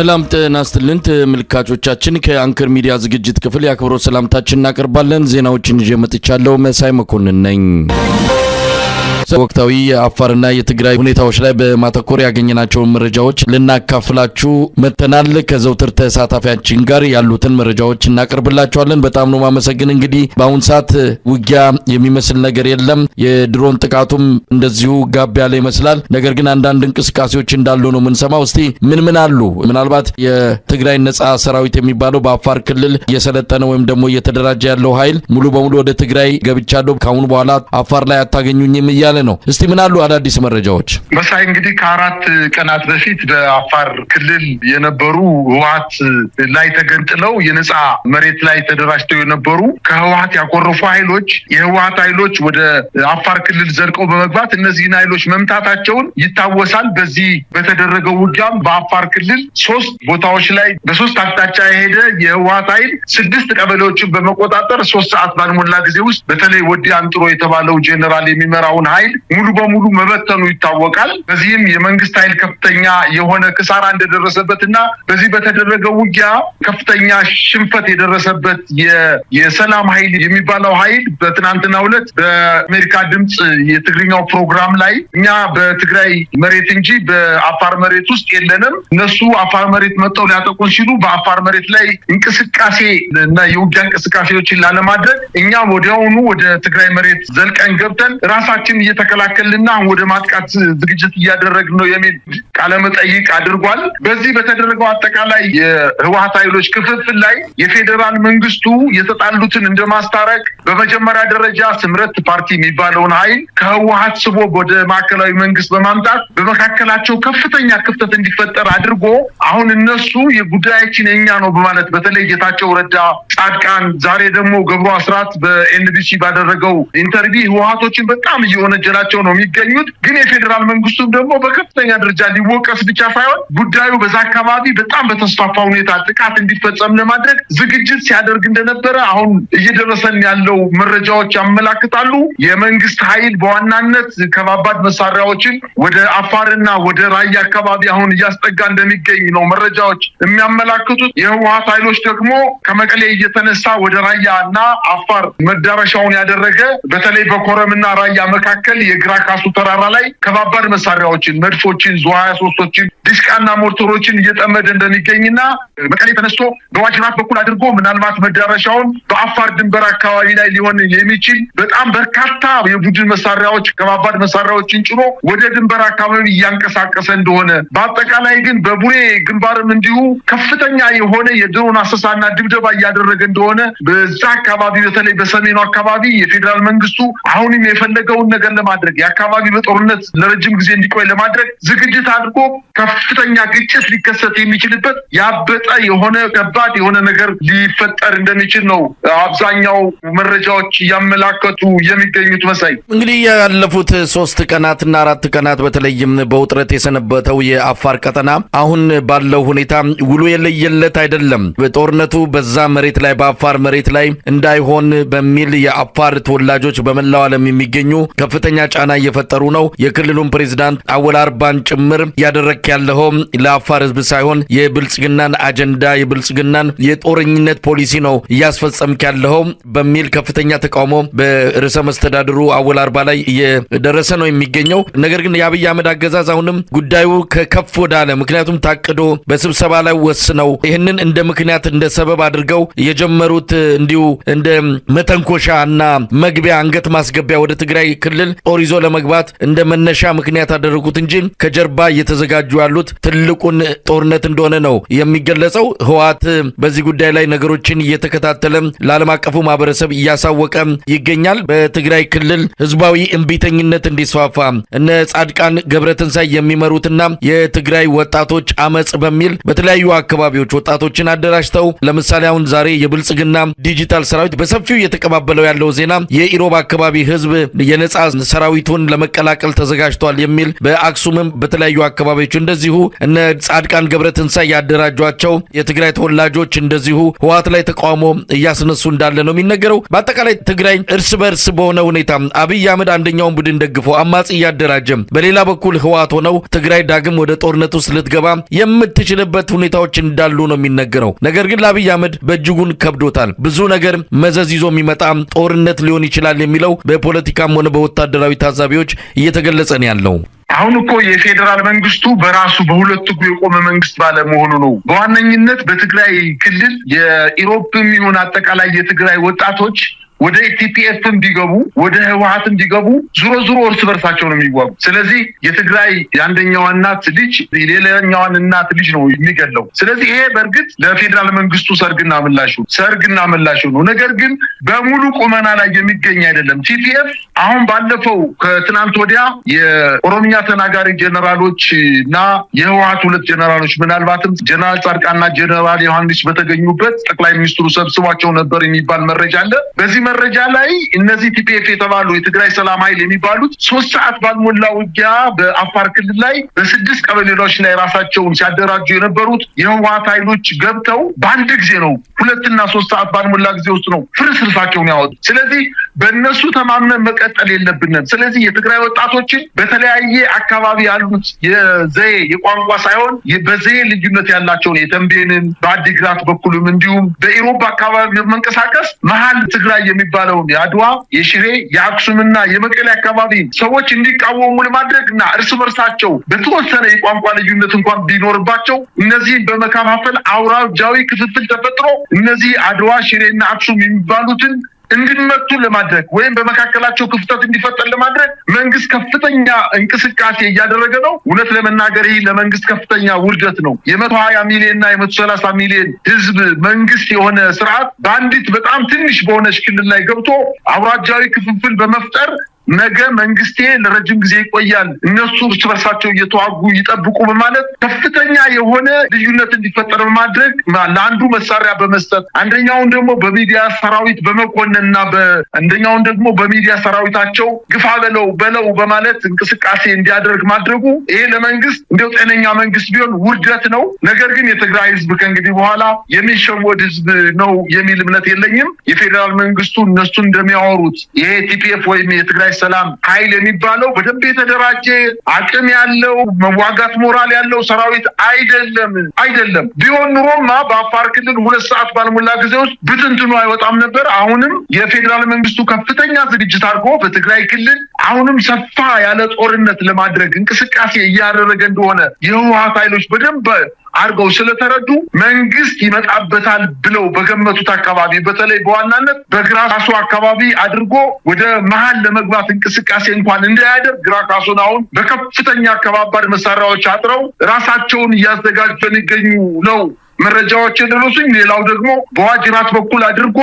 ሰላም ጤና ይስጥልን ተመልካቾቻችን፣ ከአንከር ሚዲያ ዝግጅት ክፍል የአክብሮት ሰላምታችን እናቀርባለን። ዜናዎችን ይዤ መጥቻለሁ። መሳይ መኮንን ነኝ። ወቅታዊ የአፋርና የትግራይ ሁኔታዎች ላይ በማተኮር ያገኘናቸውን መረጃዎች ልናካፍላችሁ መጥተናል። ከዘውትር ተሳታፊያችን ጋር ያሉትን መረጃዎች እናቀርብላችኋለን። በጣም ነው ማመሰግን። እንግዲህ በአሁን ሰዓት ውጊያ የሚመስል ነገር የለም። የድሮን ጥቃቱም እንደዚሁ ጋብ ያለ ይመስላል። ነገር ግን አንዳንድ እንቅስቃሴዎች እንዳሉ ነው የምንሰማው። እስቲ ምን ምን አሉ? ምናልባት የትግራይ ነጻ ሰራዊት የሚባለው በአፋር ክልል እየሰለጠነ ወይም ደግሞ እየተደራጀ ያለው ኃይል ሙሉ በሙሉ ወደ ትግራይ ገብቻለሁ፣ ከአሁኑ በኋላ አፋር ላይ አታገኙኝም እያለ ነው። እስቲ ምን አሉ አዳዲስ መረጃዎች? መሳይ፣ እንግዲህ ከ4 ቀናት በፊት በአፋር ክልል የነበሩ ህወሀት ላይ ተገንጥለው የነፃ መሬት ላይ ተደራጅተው የነበሩ ከህወሀት ያኮረፉ ኃይሎች፣ የህወሀት ኃይሎች ወደ አፋር ክልል ዘልቀው በመግባት እነዚህን ኃይሎች መምታታቸውን ይታወሳል። በዚህ በተደረገው ውጊያም በአፋር ክልል ሶስት ቦታዎች ላይ በሶስት አቅጣጫ የሄደ የህወሀት ኃይል ስድስት ቀበሌዎችን በመቆጣጠር 3 ሰዓት ባልሞላ ጊዜ ውስጥ በተለይ ወዲ አንጥሮ የተባለው ጄኔራል የሚመራውን ኃይል ሙሉ በሙሉ መበተኑ ይታወቃል። በዚህም የመንግስት ኃይል ከፍተኛ የሆነ ኪሳራ እንደደረሰበት እና በዚህ በተደረገው ውጊያ ከፍተኛ ሽንፈት የደረሰበት የሰላም ኃይል የሚባለው ኃይል በትናንትናው ዕለት በአሜሪካ ድምፅ የትግርኛው ፕሮግራም ላይ እኛ በትግራይ መሬት እንጂ በአፋር መሬት ውስጥ የለንም፣ እነሱ አፋር መሬት መጥተው ሊያጠቁን ሲሉ በአፋር መሬት ላይ እንቅስቃሴ እና የውጊያ እንቅስቃሴዎችን ላለማድረግ እኛ ወዲያውኑ ወደ ትግራይ መሬት ዘልቀን ገብተን ራሳችን እየተከላከልና ወደ ማጥቃት ዝግጅት እያደረግን ነው የሚል ቃለመጠይቅ አድርጓል። በዚህ በተደረገው አጠቃላይ የህወሀት ኃይሎች ክፍፍል ላይ የፌዴራል መንግስቱ የተጣሉትን እንደማስታረቅ በመጀመሪያ ደረጃ ስምረት ፓርቲ የሚባለውን ኃይል ከህወሀት ስቦ ወደ ማዕከላዊ መንግስት በማምጣት በመካከላቸው ከፍተኛ ክፍተት እንዲፈጠር አድርጎ አሁን እነሱ የጉዳያችን የኛ ነው በማለት በተለይ ጌታቸው ረዳ፣ ጻድቃን፣ ዛሬ ደግሞ ገብሩ አስራት በኤንቢሲ ባደረገው interview ህወሀቶችን በጣም እየወነጀላቸው ነው የሚገኙት። ግን የፌዴራል መንግስቱም ደግሞ በከፍተኛ ደረጃ ሊወቀስ ብቻ ሳይሆን ጉዳዩ በዛ አካባቢ በጣም በተስፋፋ ሁኔታ ጥቃት እንዲፈጸም ለማድረግ ዝግጅት ሲያደርግ እንደነበረ አሁን እየደረሰን ያለው መረጃዎች ያመላክታሉ። የመንግስት ኃይል በዋናነት ከባባድ መሳሪያዎችን ወደ አፋርና ወደ ራያ አካባቢ አሁን እያስጠጋ እንደሚገኝ ነው መረጃዎች የሚያመላክቱት። የህወሀት ኃይሎች ደግሞ ከመቀሌ እየተነሳ ወደ ራያ እና አፋር መዳረሻውን ያደረገ በተለይ በኮረምና ራያ መካከል የግራ ካሱ ተራራ ላይ ከባባድ መሳሪያዎችን፣ መድፎችን፣ ዙ 23ቶችን፣ ዲሽቃና ሞርተሮችን እየጠመደ እንደሚገኝና መቀሌ ተነስቶ በዋጅራት በኩል አድርጎ ምናልባት መዳረሻውን በአፋር ድንበር አካባቢ ላይ ሊሆን የሚችል በጣም በርካታ የቡድን መሳሪያዎች፣ ከባባድ መሳሪያዎችን ጭኖ ወደ ድንበር አካባቢ እያንቀሳቀሰ እንደሆነ፣ በአጠቃላይ ግን በቡሬ ግንባርም እንዲሁ ከፍተኛ የሆነ የድሮን አሰሳና ድብደባ እያደረገ እንደሆነ፣ በዛ አካባቢ በተለይ በሰሜኑ አካባቢ የፌዴራል መንግስቱ አሁንም የፈለገውን ነገር ለማድረግ የአካባቢ በጦርነት ለረጅም ጊዜ እንዲቆይ ለማድረግ ዝግጅት አድርጎ ከፍተኛ ግጭት ሊከሰት የሚችልበት ያበጠ የሆነ ከባድ የሆነ ነገር ሊፈጠር እንደሚችል ነው አብዛኛው መረጃዎች እያመላከቱ የሚገኙት። መሳይ። እንግዲህ ያለፉት 3 ቀናትና 4 ቀናት በተለይም በውጥረት የሰነበተው የአፋር ቀጠና አሁን ባለው ሁኔታ ውሉ የለየለት አይደለም። ጦርነቱ በዛ መሬት ላይ፣ በአፋር መሬት ላይ እንዳይሆን በሚል የአፋር ተወላጆች በመላው ዓለም የሚገኙ ከፍተኛ ጫና እየፈጠሩ ነው። የክልሉን ፕሬዚዳንት አወል አርባን ጭምር እያደረክ ያለኸው ለአፋር ሕዝብ ሳይሆን የብልጽግናን አጀንዳ፣ የብልጽግናን የጦረኝነት ፖሊሲ ነው እያስፈጸምክ ያለኸው በሚል ከፍተኛ ተቃውሞ በርዕሰ መስተዳድሩ አወል አርባ ላይ እየደረሰ ነው የሚገኘው። ነገር ግን የአብይ አህመድ አገዛዝ አሁንም ጉዳዩ ከከፍ ወዳለ፣ ምክንያቱም ታቅዶ በስብሰባ ላይ ወስነው ይህንን እንደ ምክንያት እንደ ሰበብ አድርገው የጀመሩት እንዲሁ እንደ መተንኮሻ እና መግቢያ፣ አንገት ማስገቢያ፣ ወደ ትግራይ ክልል ጦር ይዞ ለመግባት እንደ መነሻ ምክንያት አደረጉት እንጂ ከጀርባ እየተዘጋጁ ያሉት ትልቁን ጦርነት እንደሆነ ነው የሚገለጸው። ህወሓት በዚህ ጉዳይ ላይ ነገሮችን እየተከታተለ ለዓለም አቀፉ ማህበረሰብ እያሳወቀ ይገኛል። በትግራይ ክልል ህዝባዊ እምቢተኝነት እንዲስፋፋ እነ ጻድቃን ገብረትንሳይ የሚመሩትና የትግራይ ወጣቶች አመጽ በሚል በተለያዩ አካባቢዎች ወጣቶችን አደራጅተው፣ ለምሳሌ አሁን ዛሬ የብልጽግና ዲጂታል ሰራዊት በሰፊው እየተቀባበለው ያለው ዜና የኢሮብ አካባቢ ህዝብ የነጻ ሰራዊቱን ለመቀላቀል ተዘጋጅቷል የሚል፣ በአክሱምም በተለያዩ አካባቢዎች እንደዚሁ እነ ጻድቃን ገብረትንሳኤ ያደራጇቸው የትግራይ ተወላጆች እንደዚሁ ህወሓት ላይ ተቃውሞ እያስነሱ እንዳለ ነው የሚነገረው። በአጠቃላይ ትግራይ እርስ በእርስ በሆነ ሁኔታ አብይ አህመድ አንደኛውን ቡድን ደግፎ አማጺ እያደራጀ፣ በሌላ በኩል ህወሓት ሆነው ትግራይ ዳግም ወደ ጦርነት ውስጥ ልትገባ የምትችልበት ሁኔታዎች እንዳሉ ነው የሚነገረው። ነገር ግን ለአብይ አህመድ በእጅጉን ከብዶታል። ብዙ ነገር መዘዝ ይዞ የሚመጣ ጦርነት ሊሆን ይችላል የሚለው በፖለቲካም ሆነ በወታደራዊ ታዛቢዎች እየተገለጸ ነው ያለው። አሁን እኮ የፌዴራል መንግስቱ በራሱ በሁለት እግሩ የቆመ መንግስት ባለመሆኑ ነው። በዋነኝነት በትግራይ ክልል የኢሮፕም ይሁን አጠቃላይ የትግራይ ወጣቶች ወደ TPF ም ቢገቡ ወደ ህወሀትም ቢገቡ ዙሮ ዙሮ እርስ በርሳቸው ነው የሚዋጉ። ስለዚህ የትግራይ የአንደኛዋ እናት ልጅ የሌላኛዋን እናት ልጅ ነው የሚገለው። ስለዚህ ይሄ በእርግጥ ለፌዴራል መንግስቱ ሰርግና ምላሹ ነው። ነገር ግን በሙሉ ቁመና ላይ የሚገኝ አይደለም። TPF አሁን ባለፈው ከትናንት ወዲያ የኦሮምኛ ተናጋሪ ጀነራሎች እና የህወሀት ሁለት ጀነራሎች፣ ምናልባትም ጀነራል ጻድቃንና ጀነራል ዮሐንስ በተገኙበት ጠቅላይ ሚኒስትሩ ሰብስቧቸው ነበር የሚባል መረጃ አለ። በዚህ መረጃ ላይ እነዚህ TPF የተባሉ የትግራይ ሰላም ኃይል የሚባሉት 3 ሰዓት ባልሞላ ውጊያ በአፋር ክልል ላይ በስድስት ቀበሌዎች ላይ ራሳቸውን ሲያደራጁ የነበሩት የህወሀት ኃይሎች ገብተው በአንድ ጊዜ ነው፣ 2ና 3 ሰዓት ባልሞላ ጊዜ ውስጥ ነው ፍርስርሳቸውን ያወጡ። ስለዚህ በእነሱ ተማምነን መቀጠል የለብንም። ስለዚህ የትግራይ ወጣቶችን በተለያየ አካባቢ ያሉት የዘዬ የቋንቋ ሳይሆን በዘዬ ልዩነት ያላቸውን የተንቤንን፣ በአዲግራት በኩልም እንዲሁም በኢሮብ አካባቢ መንቀሳቀስ መሀል ትግራይ የሚባለውን የአድዋ፣ የሽሬ፣ የአክሱምና የመቀሌ አካባቢ ሰዎች እንዲቃወሙ ለማድረግ እና እርስ በርሳቸው በተወሰነ የቋንቋ ልዩነት እንኳን ቢኖርባቸው እነዚህን በመከፋፈል አውራጃዊ ክፍፍል ተፈጥሮ እነዚህ አድዋ፣ ሽሬና አክሱም የሚባሉትን እንዲመቱ ለማድረግ ወይም በመካከላቸው ክፍተት እንዲፈጠር ለማድረግ መንግስት ከፍተኛ እንቅስቃሴ እያደረገ ነው። እውነት ለመናገር ይህ ለመንግስት ከፍተኛ ውርደት ነው። የ120 ሚሊዮን እና የ130 ሚሊዮን ህዝብ መንግስት የሆነ ስርዓት በአንዲት በጣም ትንሽ በሆነች ክልል ላይ ገብቶ አውራጃዊ ክፍፍል በመፍጠር ነገ መንግስቴ ለረጅም ጊዜ ይቆያል፣ እነሱ እርስ በርሳቸው እየተዋጉ ይጠብቁ በማለት ከፍተኛ የሆነ ልዩነት እንዲፈጠር በማድረግ፣ ለአንዱ መሳሪያ በመስጠት፣ አንደኛውን ደግሞ በሚዲያ ሰራዊት በመኮንንና አንደኛውን ደግሞ በሚዲያ ሰራዊታቸው ግፋ በለው በለው በማለት እንቅስቃሴ እንዲያደርግ ማድረጉ ይሄ ለመንግስት እንዲያው ጤነኛ መንግስት ቢሆን ውርደት ነው። ነገር ግን የትግራይ ህዝብ ከእንግዲህ በኋላ የሚሸወድ ህዝብ ነው የሚል እምነት የለኝም። የፌዴራል መንግስቱ እነሱ እንደሚያወሩት ይሄ TPF ወይም የትግራይ ሰላም ኃይል የሚባለው በደንብ የተደራጀ፣ አቅም ያለው፣ መዋጋት ሞራል ያለው ሰራዊት አይደለም፣ አይደለም። ቢሆን ኑሮማ በአፋር ክልል 2 ሰዓት ባልሞላ ጊዜ ውስጥ ብትንትኑ አይወጣም ነበር። አሁንም የፌዴራል መንግስቱ ከፍተኛ ዝግጅት አድርጎ በትግራይ ክልል አሁንም ሰፋ ያለ ጦርነት ለማድረግ እንቅስቃሴ እያደረገ እንደሆነ የህወሀት ኃይሎች በደንብ አድርገው ስለተረዱ መንግስት ይመጣበታል ብለው በገመቱት አካባቢ፣ በተለይ በዋናነት በግራ ካሶ አካባቢ አድርጎ ወደ መሀል ለመግባት እንቅስቃሴ እንኳን እንዳያደርግ ግራ ካሶን አሁን በከፍተኛ ከባባድ መሳሪያዎች አጥረው ራሳቸውን እያዘጋጁ የሚገኙ ነው መረጃዎች የደረሱኝ። ሌላው ደግሞ በዋጅራት በኩል አድርጎ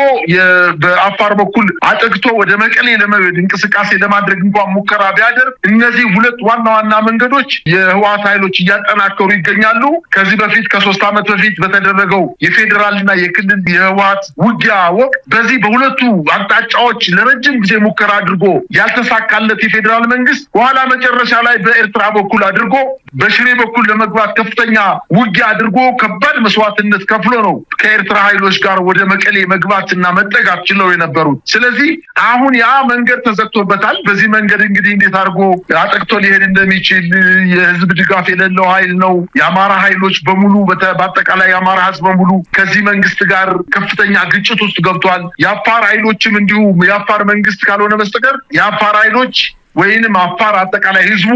በአፋር በኩል አጠግቶ ወደ መቀሌ ለመሄድ እንቅስቃሴ ለማድረግ እንኳን ሙከራ ቢያደርግ እነዚህ ሁለት ዋና ዋና መንገዶች የህወሓት ኃይሎች እያጠናከሩ ይገኛሉ። ከዚህ በፊት ከ3 ዓመት በፊት በተደረገው የፌዴራልና የክልል የህወሓት ውጊያ ወቅት በዚህ በሁለቱ አቅጣጫዎች ለረጅም ጊዜ ሙከራ አድርጎ ያልተሳካለት የፌዴራል መንግስት በኋላ መጨረሻ ላይ በኤርትራ በኩል አድርጎ በሽሬ በኩል ለመግባት ከፍተኛ ውጊያ አድርጎ ከባድ መስዋዕትነት ከፍሎ ነው ከኤርትራ ኃይሎች ጋር ወደ መቀሌ መግባትና መጠጋት ችለው የነበሩት። ስለዚህ አሁን ያ መንገድ ተዘግቶበታል። በዚህ መንገድ እንግዲህ እንዴት አድርጎ አጠቅቶ ሊሄድ እንደሚችል፣ የህዝብ ድጋፍ የሌለው ኃይል ነው። የአማራ ኃይሎች በሙሉ፣ በአጠቃላይ የአማራ ህዝብ በሙሉ ከዚህ መንግስት ጋር ከፍተኛ ግጭት ውስጥ ገብቷል። የአፋር ኃይሎችም እንዲሁ የአፋር መንግስት ካልሆነ በስተቀር የአፋር ኃይሎች ወይንም አፋር አጠቃላይ ህዝቡ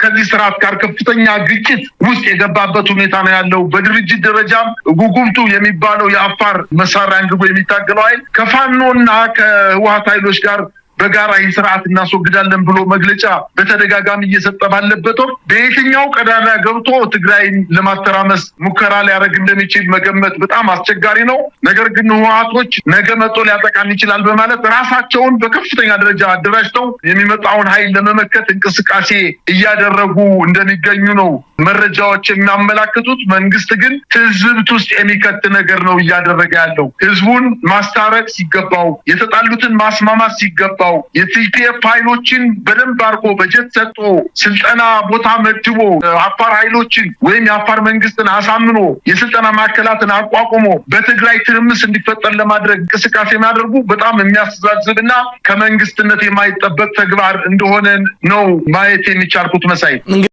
ከዚህ ስርዓት ጋር ከፍተኛ ግጭት ውስጥ የገባበት ሁኔታ ነው ያለው። በድርጅት ደረጃም ጉጉምቱ የሚባለው የአፋር መሳሪያ አንግቦ የሚታገለው ኃይል ከፋኖና ከህወሀት ኃይሎች ጋር በጋራ ይህ ስርዓት እናስወግዳለን ብሎ መግለጫ በተደጋጋሚ እየሰጠ ባለበት ወቅት በየትኛው ቀዳዳ ገብቶ ትግራይን ለማተራመስ ሙከራ ሊያደርግ እንደሚችል መገመት በጣም አስቸጋሪ ነው። ነገር ግን ህወሓቶች ነገ መጥቶ ሊያጠቃን ይችላል በማለት ራሳቸውን በከፍተኛ ደረጃ አደራጅተው የሚመጣውን ኃይል ለመመከት እንቅስቃሴ እያደረጉ እንደሚገኙ ነው መረጃዎች የሚያመላክቱት። መንግስት ግን ትዝብት ውስጥ የሚከት ነገር ነው እያደረገ ያለው። ህዝቡን ማስታረቅ ሲገባው፣ የተጣሉትን ማስማማት ሲገባው፣ የ TPF ኃይሎችን በደንብ አድርጎ በጀት ሰጥቶ ስልጠና ቦታ መድቦ አፋር ኃይሎችን ወይም የአፋር መንግስትን አሳምኖ የስልጠና ማዕከላትን አቋቁሞ በትግራይ ትርምስ እንዲፈጠር ለማድረግ እንቅስቃሴ የሚያደርጉ በጣም የሚያስተዛዝብና ከመንግስትነት የማይጠበቅ ተግባር እንደሆነ ነው ማየት የሚቻልኩት። መሳይ።